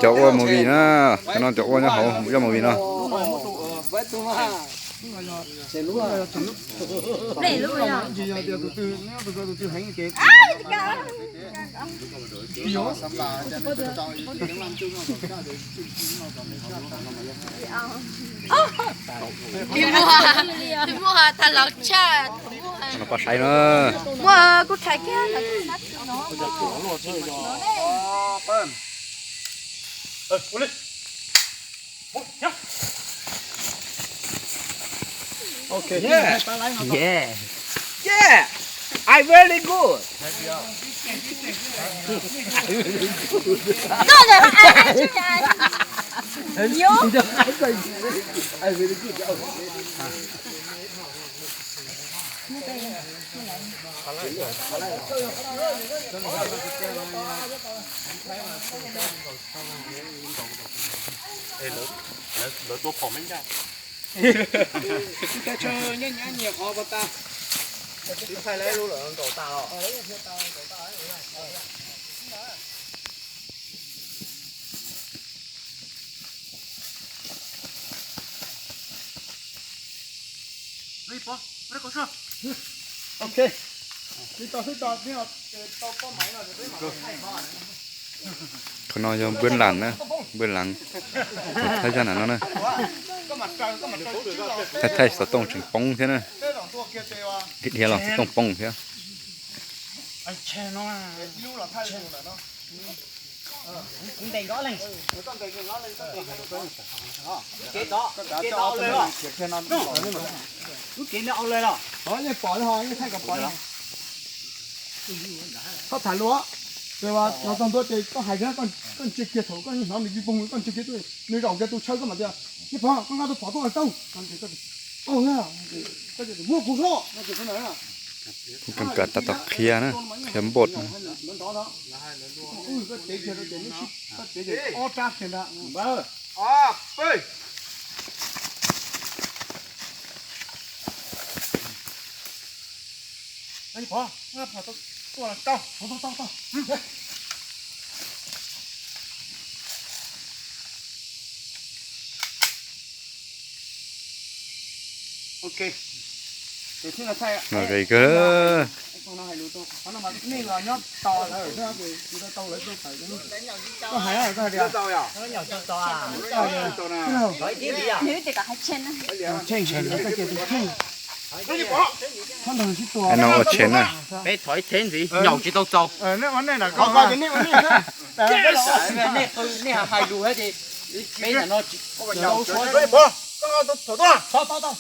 Cov ua movie na, cov no cov ua nyob hauv ua movie no. Peb muaj tag los tshaj. Peb muaj kuj thaij kiag. Okay. Yeah. Yeah. Yeah. I very good. No, no, I, I, I, you. I very good. Lawv tua phom me ncaj. Tsis thaij lawv lub lawm nkaus tas los. Ok. Qhov no yog npwb las na, npwb las. Thaij zaj nam no na. Thaij thaij xov tooj tseem poob thiab na. Dhia los xov tooj poob thiab. Txhob tham luag, ces no txog ntua ces koj hais kiag, koj ntsia kiag thaum koj hnov nws ci poog koj ntsia kiag tuaj, nws zaum kiag tus chaw koj mam tias, Nyiaj Pov, koj nqa tus phom tuaj ua tau. Muab kuv hlob. Kuv kam kam tab tom qhia na, qhia npoj. Ok. Ces thiaj li thaij. Noj kawg. Nej los nyob tos lawm, tsis tau tau lawv tuaj tawm. Koj hais, koj hais tias, Tsheej, koj cia tus Tsheej. Thab ntawd sib tua. No ua tsheej na. Peb thov ib txhia ntxiv, nyaum tsis tau txaus. Nej ua nej na, koj ua nej ua nej na. Nej qw, nej hais lus thiab ces peb ntawm no tsis tau suav. Tau, tau, tau.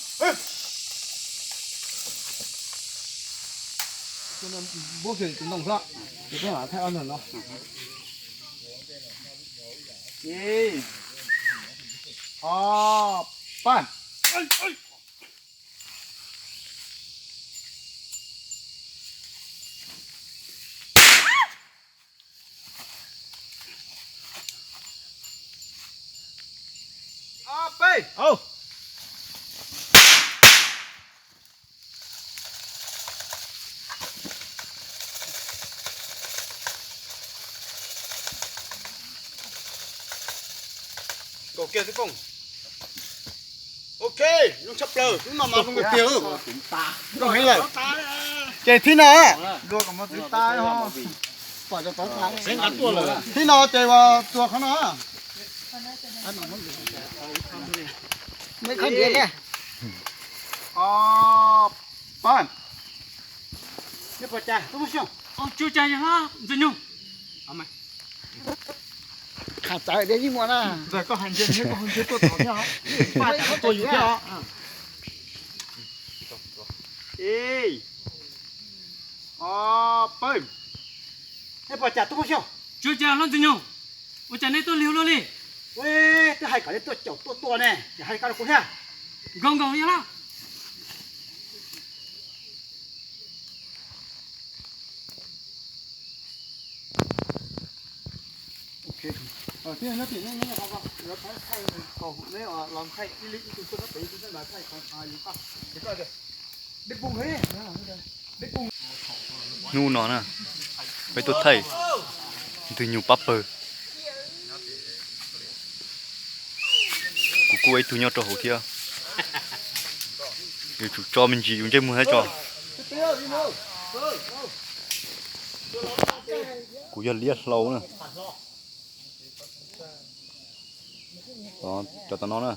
Npuab kiag tus ntoo xwb, ces peb mam thaij ob ntawm no. Ib, ob, pab. Ob, peb. Kaum kiag xwb Fooj. Ok, zoo tshaj plaws, hnub no mas zoo tiag tiag. Zoo heev lawm. Ces thib no, thib no ces ua tua qhov no. Ob, pab. Ntxawm Nyug. Koj hais ntsia, koj ntsia tuaj tom thiab os. Paj tua yus thiab os. Ib, ob, pab. Nej pom cas tub muaj xyoo? Tsuas cas hlob Ntxwg Nyoog, ua cas nej tuaj lig ua luaj li? Twb hais kom nej tuaj caum tuaj tua ne, ces hais koj rau kuv thiab. Nkaus nkaus li hlob. Hnub no na, peb tuaj thaij Ntxwg Nyoog pab pawg. pub ib tug nyob rau hauv thiab. Yuav tsum tso me ntsis yus ntsej muag thiab tso. Kuv yog liab hlau na. Cov tom no na.